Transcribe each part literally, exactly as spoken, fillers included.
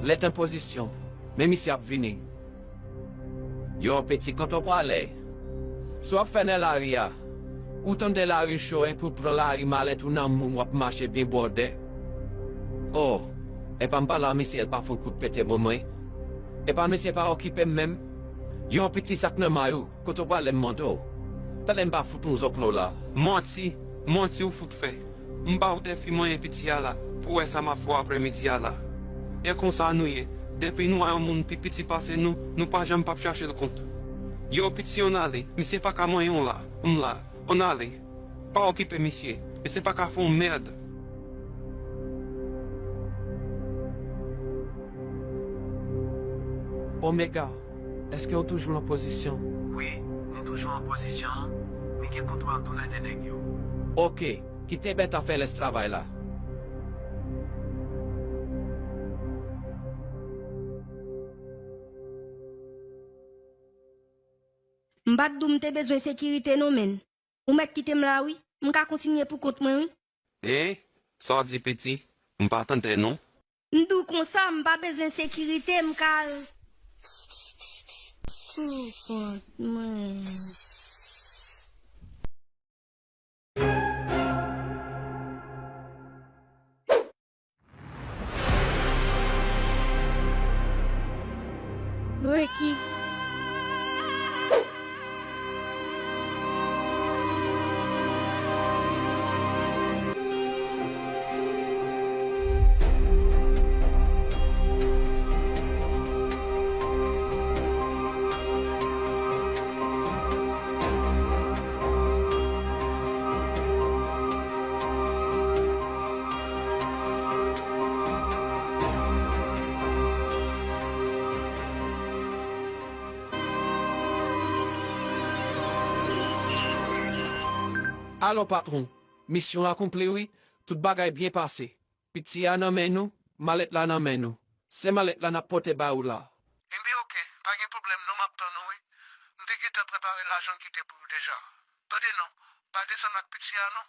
Malèt an pozisyon, men misye ap vini. Yo, piti, kote w prale? Sa w ap fè nan lari a? Ou tann de lari cho epi w pran lari malèt ou nan men w, w ap mache byen bwòdè. Oh, epa m pa la, misye, l pa fè yon kout pete pou mwen? Epa misye pa okipe m menm? Yo, piti, sa k nan may ou? Kote w prale, m mande w? Talè m pa fout yon zoklo la. Manti, manti ou fout fè. M ba w defi mwen e piti a la, pou w wè sa m ap fè w aprèmidi a la. E konsa nou ye, depi nou wè yon moun pi piti pase nou, nou pa janm p ap chache l kont. Yo, piti, ann ale, misye pa ka manyen w la, m la, ann ale. Pa okipe misye, misye pa ka fè w mèd. Omega, èske w toujou an pozisyon? Wi, nou toujou an pozisyon, nou gen kontwòl toulède nèg yo. Oke, kite bèt a fè lès travay la. M pa t di w m te bezwen sekirite non, menn. Ou mèt kite m la wi, m ka kontinye pou kont mwen wi. E, sa w di piti? M pa tande non. M di w konsa, m pa bezwen sekirite, m ka al pou kont mwen. Ricky. Alo, patwon. Misyon akonpli wi. Tout bagay byen pase. Piti a nan men nou, malèt la nan men nou. Se malèt la n ap pote ba ou la. Enben, oke, pa gen pwoblèm non, m ap tann ou wi. M te gentan prepare lajan kite pou ou deja. Tande non, pa desann ak piti a non,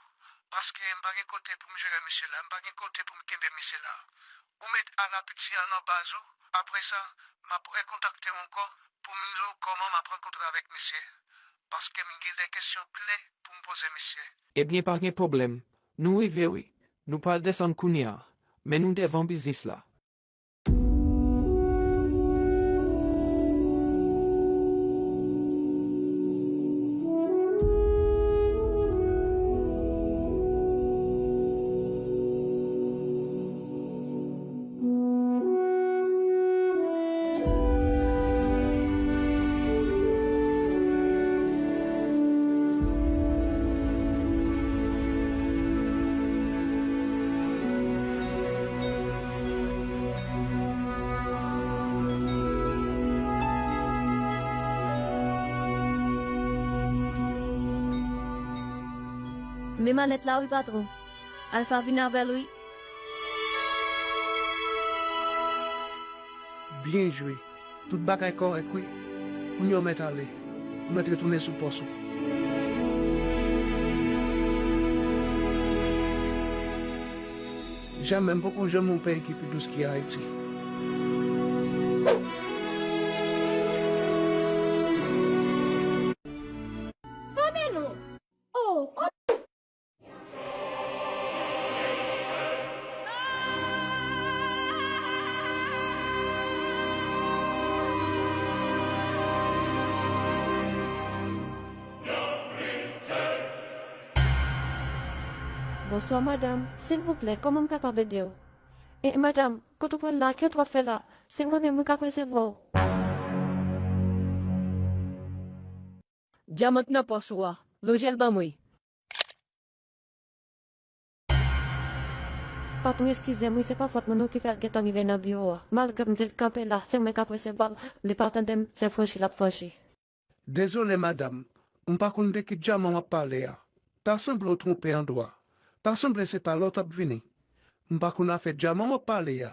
paske m pa gen kote pou m jere misye la, m pa gen kote pou m kenbe misye la. Ou mèt al a piti a nan baz ou, apre sa, m ap rekontakte w ankò pou m di w kòman m ap rankontre avèk misye, paske m gen de kesyon kle pou m poze misye. Ebyen, pa gen pwoblèm, nou rive wi, nou pral desann kounye a, men nou devan biznis la. Men malèt la wi, patwon. Alfa vin avè l wi. Byen jwe. Tout bagay kòrèk wi. Kounye a w mèt ale. Ou mèt retounen sou pòs ou. Jamè m poko janm wè yon peyi ki pi dous ki Ayiti. Tande non. Oh, kò- Bonswa, madanm. Silvouplè, kòman m kapab ede w? E, madanm, kote w pral la? Ki w t ap fè la? Se mwen menm wi k ap resevwa w. Dyaman k nan pòch ou a, lonje l ban mwen. Patwon, eskize m wi, se pa fòt mwen non ki fè l gentan rive nan biwo a. Malgre m di l kanpe la, se mwen k ap resevwa l, li pa tande m, se franchi l ap franchi. Dezole, madanm, m pa konn de ki dyaman w ap pale a. Ta sanble w twonpe andwa. Ta sanble se pa la w t ap vini. M pa konn afè dyaman w ap pale a.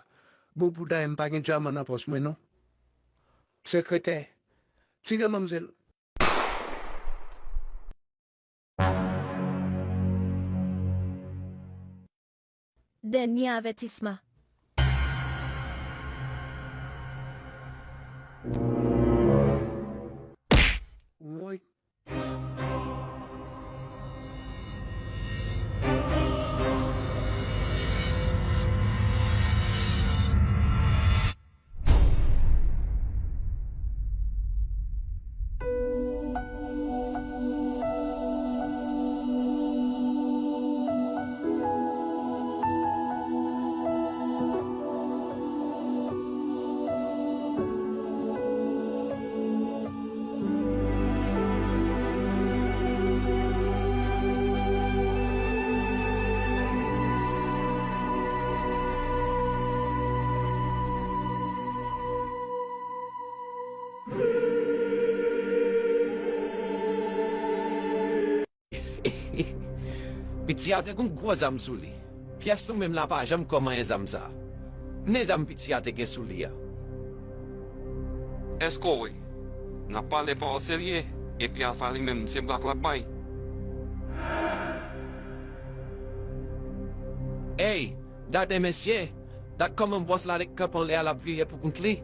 Bon, pou dayè, m pa gen dyaman nan pòch mwen non. Sekretè, tire manmzèl. Dènye avètisman. Woy. Piti a te gen gwo zam sou li. Pyès nou menm la pa janm kò manyen zam sa. Men zam piti a te gen sou li a. Èske w wè? N ap pale pawòl serye, epi Alfa li menm se blòf l ap bay. Ey, dat e mesye, dat kòman bòs la ret kanpe anlè a l ap vire pou kont li.